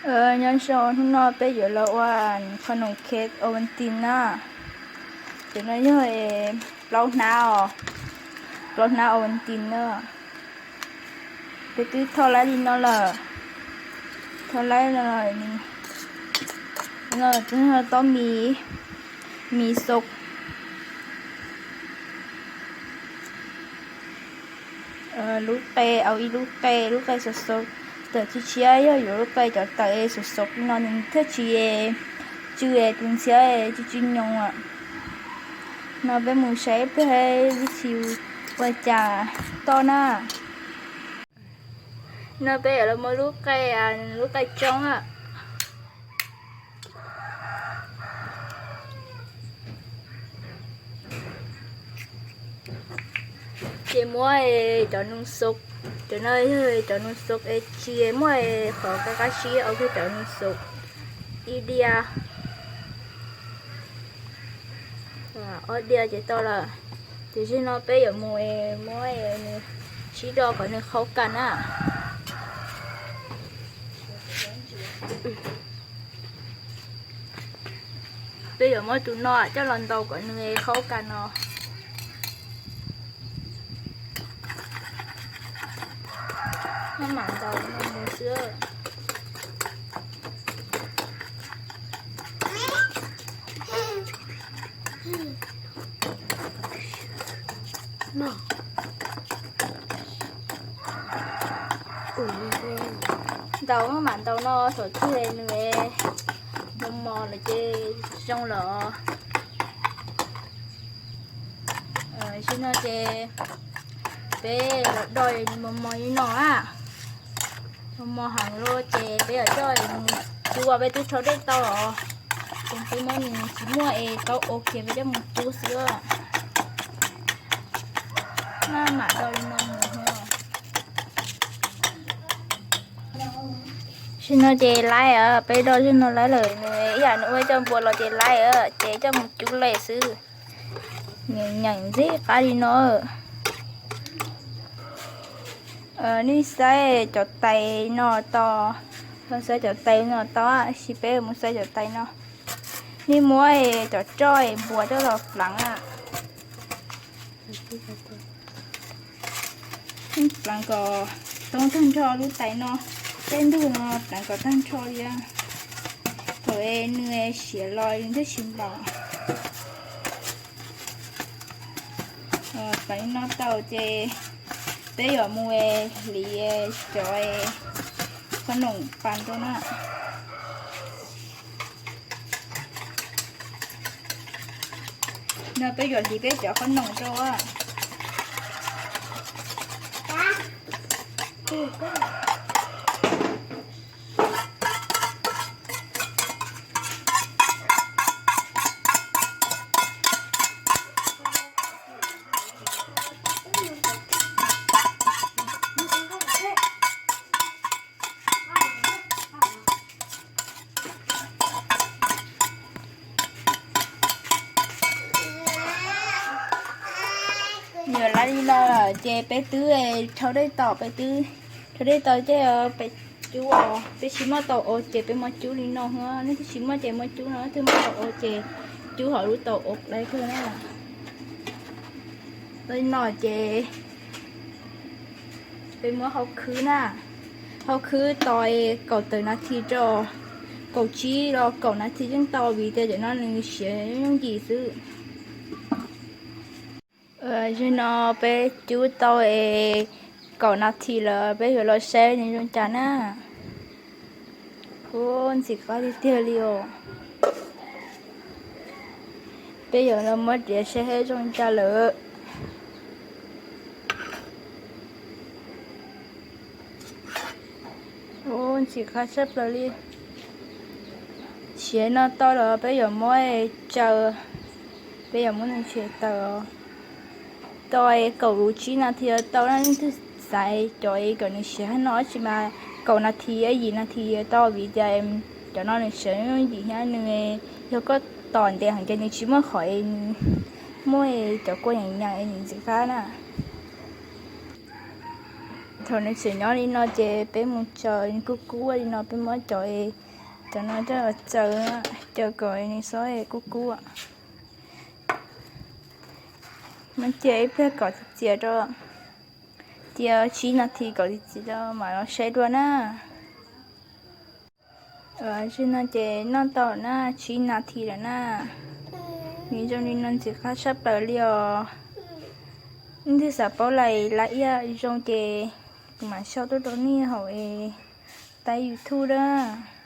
Nyob zoo, hnub no peb yuav los ua qhov noom cake Ovaltine na. Cov no yog plaub hnab os, plaub hnab Ovaltine na. Peb twb thauj laib li no lawm, thauj laib no, no tob mis, mis xo lub qe, au ib lub qe, lub qe xov xov, tawm tshiab tshiab yog yuav lub qe cov tawm xov xov no nws thiaj tsis tsw tus ntxhiab tsw tsw nyoos. No peb mus saib peb vib thi ua cas toj na. No peb yuav los muab lub qe, lub qe tsoob a. Ces muab cov nus xov, cov no yog cov nus xov es tsis muaj qhov qab qab sib, ua kiag cov nus xov ib diav, ob diav ces tau lawm. Ces zaum no peb yuav mus muab nws sib do kom nws qhaub kas na. Peb yuav muab tus no coj los ntaus kom nws qhaub kas no. Maj mam ntaus no mus xwb. Ntaus maj mam ntaus no thaum twg nws mos mos lawm ces zoo lawm. Zaum no ces peb los do mos mos li no a. Mos mos heev lawm ces peb yuav coj mus cub, peb twb rhaub dej tau os. Ces peb muab nws tsis muaj es tau ua kiag peb coj mus cub xwb. Maj mam do li no mus. Zaum no ces laib, peb do zaum no laib lawm, nws ib yam nws ua coj npua los ces laib, ces coj mus cub lawm xwb. Nws nyeem ntxim qab li no. Nej saib cov tais no tau, saib cov tais no tau, tab sis peb mus saib cov tais no. Nej muab cov roj npua coj los pleev na. Pleev kom toob tag nrho lub tais no, tej ntug no pleev kom tag nrho li, thaum nws siav los nws thiaj tsis nplaum. Pleev li no tau ces peb yuav mus hliv cov qhob noom pas rau na. No peb yuav hliv peb cov qhob noom rau. Yog laib li no lawm ces peb twb rhaub dej tau, peb twb rhaub dej tau ces peb cub os. Peb tsis muaj tau ua ces peb muab cub li no, nej twb tsis muaj ces muab cub no, twb muaj tau ua ces cub hauv lub tau ua laib kawg na. Li no ces peb muab hau khwb na, hau khwb tau kaum tawm nas this rau, kaum tsib los kaum nas this yeej tau vim tias cov no nws siav yooj yim xwb. Zaum no peb cub tau kaum nas this lawm, peb yuav los saib nws zoo cas na. Ub, ntxim qab tiag tiag li os. Peb yuav los muab riam saib seb zoo cas lawm. Ub, ntxim qab tshaj plaws li. Siav no tau lawm peb yuav muab tsaws, peb yuav muab nws tshem tawm. Tau kaum tsib nas this tau na, nej twb xaiv cov kom nws siav no tsis mas kaum nas this, yim nas this tau vim tias cov no nws siav yooj yim thiab nws, yog koj tos ntev heev ces nws tsis muaj qhov es nws muaj cov kua yeem yeem es nws ntxim qab na. Thaum nws tseem nyob li no ces peb mus caws nws kub kub li no, peb muab cov, cov no coj los caws, caws kom nws xob kub kub. Muab cia ib pliag kom txias txias rau, cia tsib nas this kom txias txias rau mam los saib dua na. Tam sim no ces noj tau na, tsib nas this lawm na. Nws zoo li no ntxim qab sab plaws li os. Leej twg xav paub lais lab iab zoo ces kuv mam sau tuaj rau nej hauv es tais YouTube lab.